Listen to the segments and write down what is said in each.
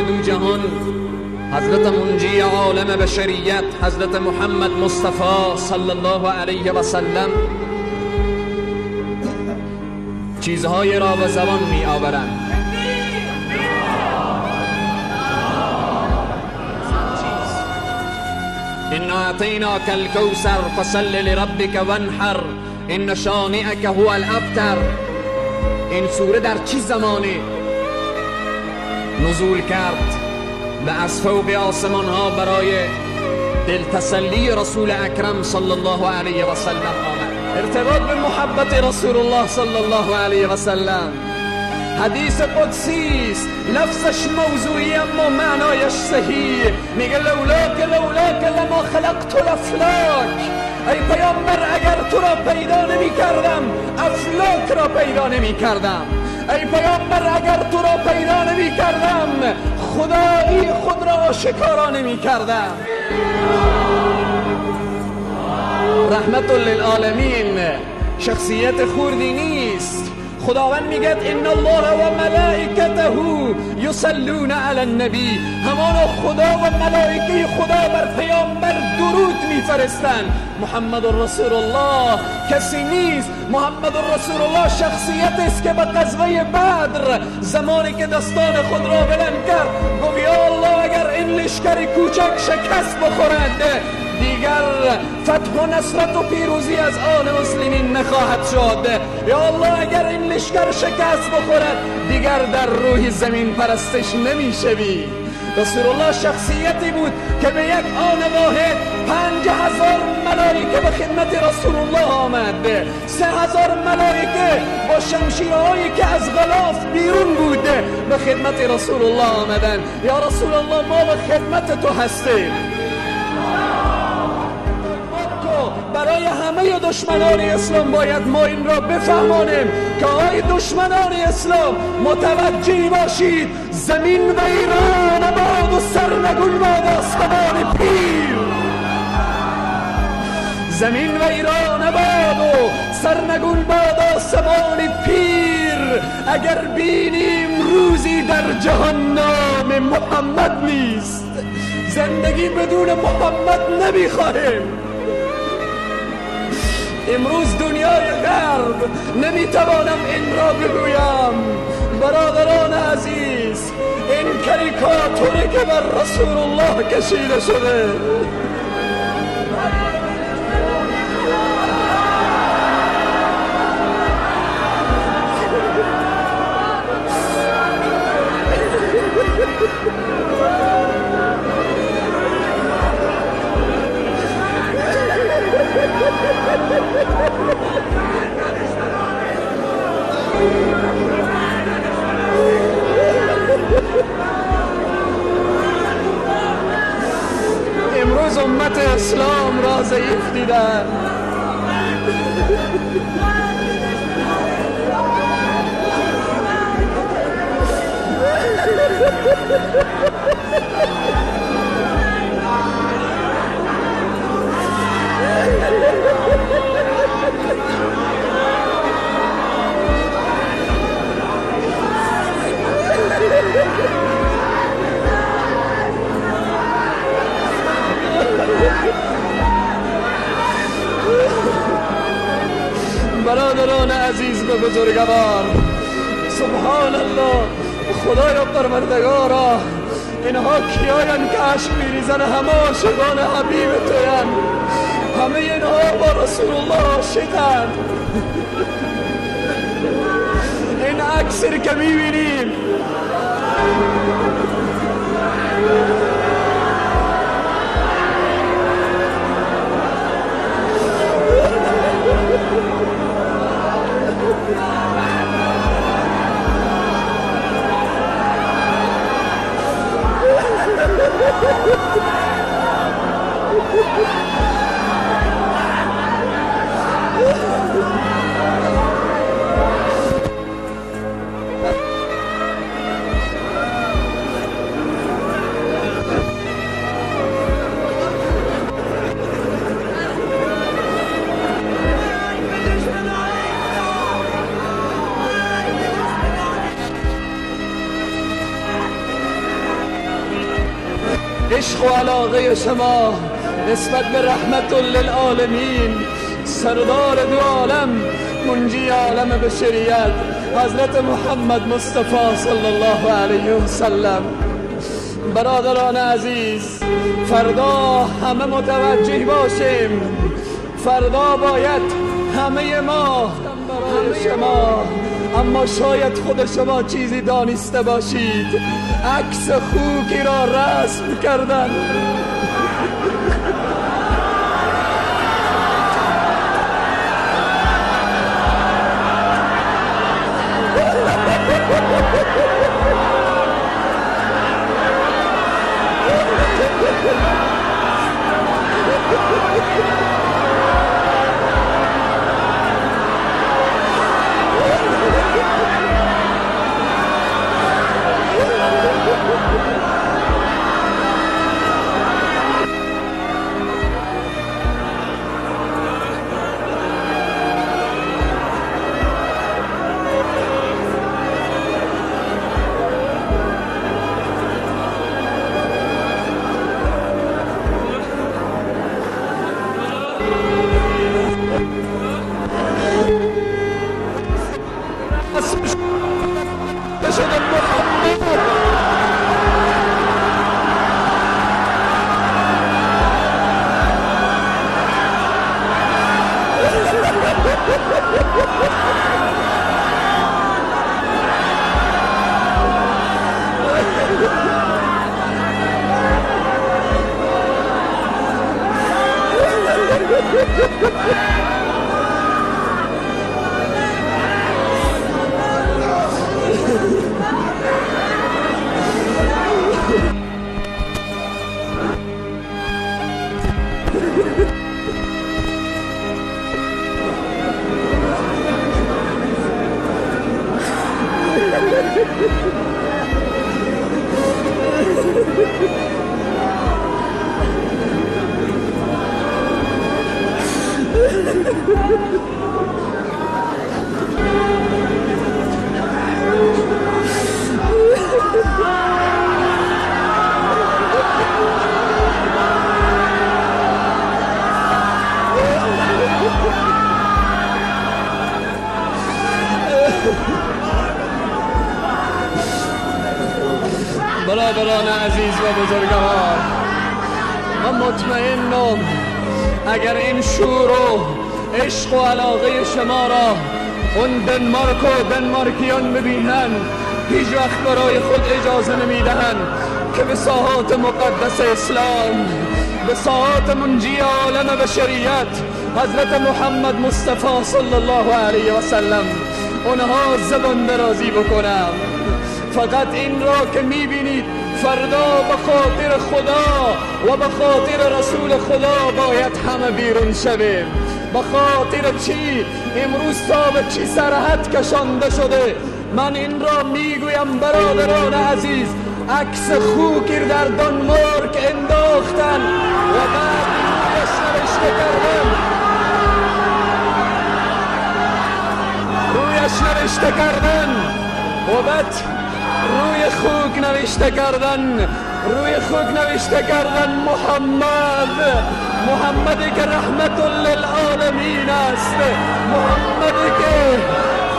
دو جهان، حضرت منجی عالم بشریت، حضرت محمد مصطفی صلی الله علیه و سلم، چیزهای را به زبان می آورند. انا اعطیناک الکوثر فصل لربک وانحر ان شانئک هو الابتر. این سوره در چه زمانی نزول کرد و از فوق آسمان ها برای دلتسلی رسول اکرم صلی الله علیه و سلم آمد؟ ارتباط به محبت رسول الله صلی الله علیه و سلم. حدیث قدسی است، لفظش موضوعی اما معنایش صحیح. میگه لولاک لولاک لما خلقت الافلاک. ای پیامبر اگر تو را پیدا نمی کردم افلاک را پیدا نمی کردم. ای پیامبر اگر تو را پیدا نمی کردم خدایی خود را آشکارا نمی کردم. رحمت للعالمین شخصیت خوردی نیست. خداوند میگه ان الله و ملائکته یصلون علی النبی. همانا خدا و ملائکه خدا بر پیامبر درود میفرستند. محمد رسول الله کسی نیست. محمد رسول الله شخصیت است که به غزوه بدر زمانی که دستان خود را بلند کرد گفت یا الله اگر این لشکر کوچک شکست بخورد دیگر فتح و نصرت و پیروزی از آن مسلمین نخواهد شد. یا الله اگر این لشکر شکست بخورد دیگر در روح زمین پرستش نمیشوی. رسول الله شخصیتی بود که به یک آن واحد 5000 ملائکه به خدمت رسول الله آمد. 3000 ملائکه با شمشیرهایی که از غلاف بیرون بود به خدمت رسول الله آمدند. یا رسول الله ما به خدمت تو هستیم. برای همه دشمنان اسلام باید ما این را بفهمانیم که آی دشمنان اسلام متوجه باشید، زمین و ایران باد و سرنگون باد آسمان پیر. زمین و ایران باد و سرنگون باد آسمان پیر. اگر بینیم روزی در جهان نام محمد نیست، زندگی بدون محمد نمیخواهیم. امروز دنیای غرب نمیتوانم این را بگویم. برادران عزیز، این کاریکاتوری که بر رسول الله کشیده شده، امروز امت اسلام را ضعیف دیدن. برادران عزیز و بزرگوار، سبحان الله، خدایا پروردگارا، اینها کیاین که اشک میریزن؟ همه عاشقان حبیب توین. همه اینها با رسول الله عاشقند. این عکسی که میبینیم عشق و علاقه شما نسبت به رحمت للعالمین، سردار دو عالم، منجی عالم بشریت، حضرت محمد مصطفی صلی الله علیه و سلم. برادران عزیز، فردا همه متوجه باشیم، فردا باید همه ما، همه شما، اما شاید خود شما چیزی دانسته باشید، عکس خوکی را رسم کردن. برادران عزیز و بزرگوار، من مطمئنم اگر این شور و عشق و علاقه شما را اون دنمارک و دنمارکیان ببینن، هیچ وقت برای خود اجازه نمیدهند که به ساحات مقدس اسلام، به ساحات منجی عالم بشریت حضرت محمد مصطفی صلی الله علیه و سلم اونها زبان درازی بکنم. فقط این را که میبینید، فردا به خاطر خدا و به خاطر رسول خدا باید همه بیرون شویم. به خاطر چی؟ امروز تا به چی سرحد کشانده شده؟ من این را میگویم برادران عزیز، عکس خوکی در دانمارک انداختن و بعد رویش نوشته کردن، رویش نوشته کردن و بعد روی خوک نوشته کردن، روی خوک نوشته کردن محمد، محمدی که رحمت للعالمین است، محمدی که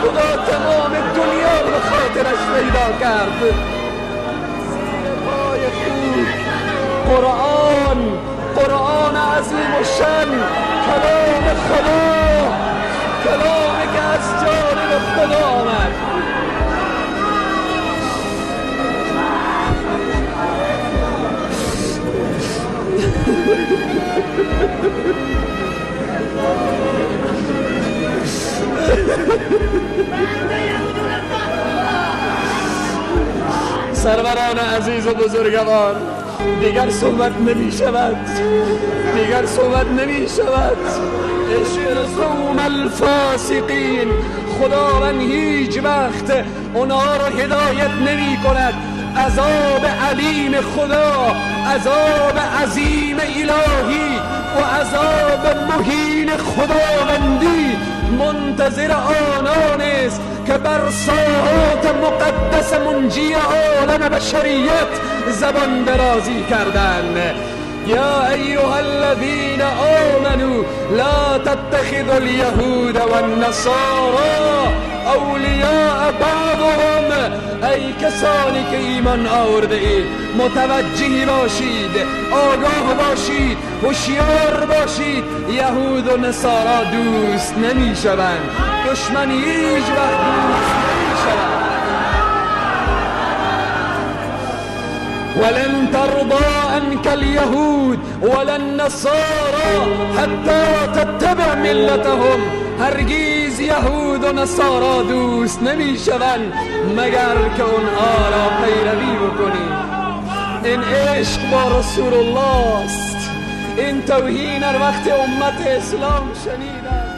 خدا تمام دنیا به خاطرش پیدا کرد. زیر پای خوک قرآن، قرآن عظیم و شن، کلام خدا، کلامی که از جانب خدا آمد. سروران عزیز و بزرگوار، دیگر صحبت نمی شود، دیگر صحبت نمی شود. عشق رسوم الفاسقین، خداوند هیچ وقت اونها را هدایت نمی کند. عذاب علیم خدا، عذاب عظیم الهی و عذاب مهین خداوندی منتظر آنان است که بر ساحات مقدس منجی عالم بشریت زبان درازی کردند. یا ایها الذین آمنوا لا تتخذوا اليهود والنصارى اولیاء بعضهم. ای کسانی که ایمان آورده اید، متوجه باشید، آگاه باشید، هوشیار باشید. یهود و نصارا دوست نمی شوند، دشمن هیچ وقت دوست نمی شوند. ولن ترضى عنك اليهود ولا النصارى حتى تتبع ملتهم. هرگز یهود و نصارا دوست نمی شوند مگر که اونها را پیروی بکنی. این عشق با رسول الله است. این توهین هر وقت امت اسلام شنیدن.